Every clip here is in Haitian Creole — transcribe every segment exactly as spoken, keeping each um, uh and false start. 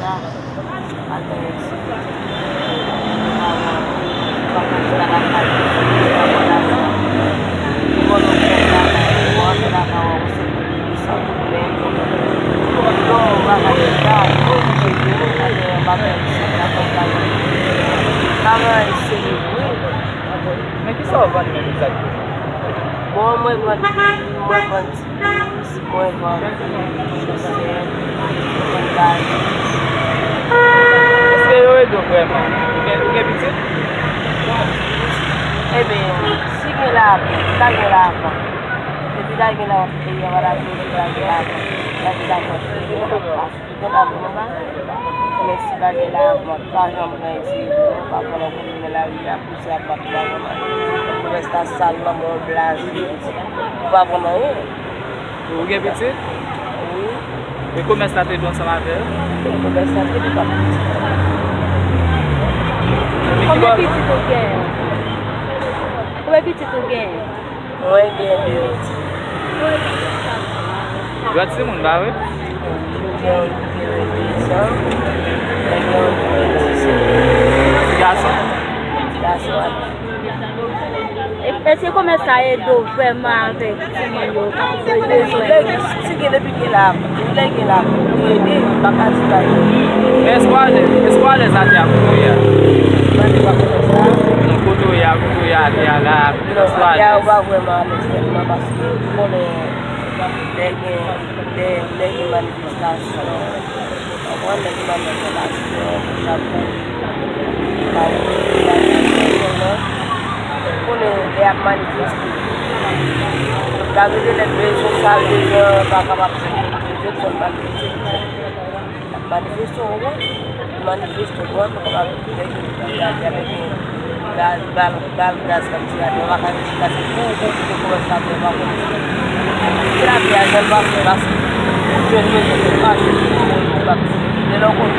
Pa gen sekirite. Pa gen, pa gen chita lakay. Pa gen lajan. Ou konn ou fè travay, ou antre lakay ou, ou se pou li san pwoblèm. Non, bagay sa, ou oblije vini, pa gen bagay isit la, pa gen bagay. Bagay serye vre. Men kisa w vann menm egzakteman? Bon, mwen vann, mwen vann Mwen vann chosèt, mwen vann batik. Èske yo ede w vrèman? Ou gen, ou gen pitit? Ebyen, si gen lavi, si ta gen lavi, depi ta gen lavi, peyi an pa ta vin, depi ta gen lavi, ta gen lavi, tout moun ap pase, tout moun ap bon bagay. Men si pa gen lavi, pa janm gen ide, ou pa konnen kote nan lavi a. Misye ap bat la vrèman. Komès la sal, manman w blaze. Ou pa konn anyen. Ou gen pitit? Wi. E komès la te dou ansanm avè l? Komès la te dou pa pitit. Konbyen pitit ou gen? Konbyen pitit ou gen? Mwen gen de pitit. Jwèt timoun, pa vre? Wi, mwen gen youn ki gen de zan, mwen gen youn ki gen dis zan. Gason? Gason ap. E, èske komès sa ede w vrèman avèk timoun yo? Lè gen, si gen depi gen lavi, lè gen lavi, li ede, m pa ka di pa ede. Men èske w alèz, èske w alèz atè a kote w ye a? Mande pa komès sa. Non, kote w ye a, kote w ye a atè a la, èske w alèz? Non, atè a ou pa vrèman alèz tèlman paske ou konnen lè gen, lè, lè gen manifestasyon, ou konprann, lè gen manifestasyon, Japon, Etazini, ou konnen lè y ap manifeste. Sa vle di lè bezwen sa, bezwen pa kapab jwenn, bezwen fò l manifeste. Ap manifeste, w konprann? Manifeste, w konprann? Nèg yo, nèg yo, nèg yo, gaz, bal, bal, gaz, kòmsi la, yo pa ka rete, paske pou, pou, pou, pou, sa, yo pa konn. Se la, se la, jan l pase, paske, pou jwenn yo, se pa, se pa, se lè w konn,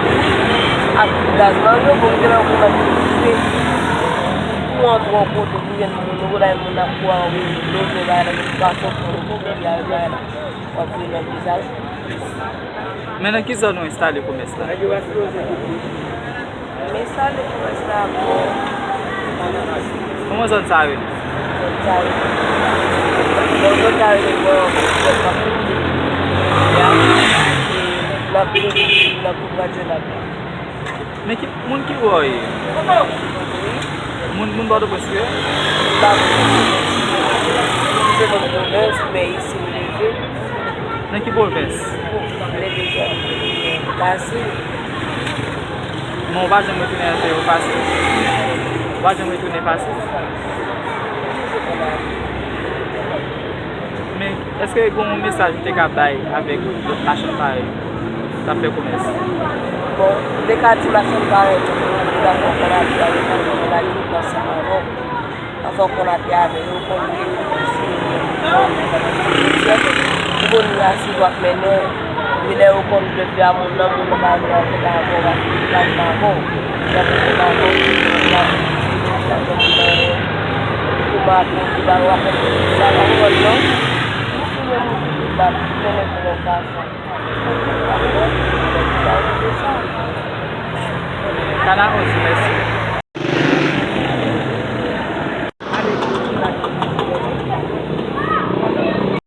ak gaz nan yo, bon, se lè w konn ap dife, pou antre yon kote, pou jwenn moun, ou konnen moun ap kwa, ou, love, bagay la, yo pa sòt, pou, pou, pou, bagay la, w ap vin nan vizaj. Men nan ki zòn ou enstale komès la? M enstale komès la bò. Kòman zòn sa rele? Zòn sa rele, bon, zòn sa rele bò, bò Mapou. Ya. E nan Boulevard Djenab la. Men ki moun ki bò w ye? Wi. Moun, moun Pòtoprens ou ye? M pa moun Pòtoprens. M se moun pwovens, men isi m leve. Nan ki pwovens? Leve Djòb. Pase. Men ou pa janm retounen nan peyi w pase? Ou pa janm retounen pase? Toujou konn ale. Men, èske gen yon mesaj ou te ka bay avèk lòt machann parèy k ap fè komès? Bon, m te ka di machann parèy mwen yo, pou ta fè konn ap travay, pou ta fè konn ap travay ansanm avè w. Anfen, w konn ap travay, ou konn gen yon plis ke yon. Ou konn gen yon asis w ap mennen, men lè ou konn vle fè a moun nan, moun nan pa vle antre avè w, paske li pa vle avè w. Lè moun nan avè w, li pa vle antre avè w, ou pa konn ki bagay w ap fè, sa pa konn non. Ou konn gen moun ki vle bat, ki konnen ki lè sa fè. Ou pa konn, ou pa konn sa. Kana, on di mèsi.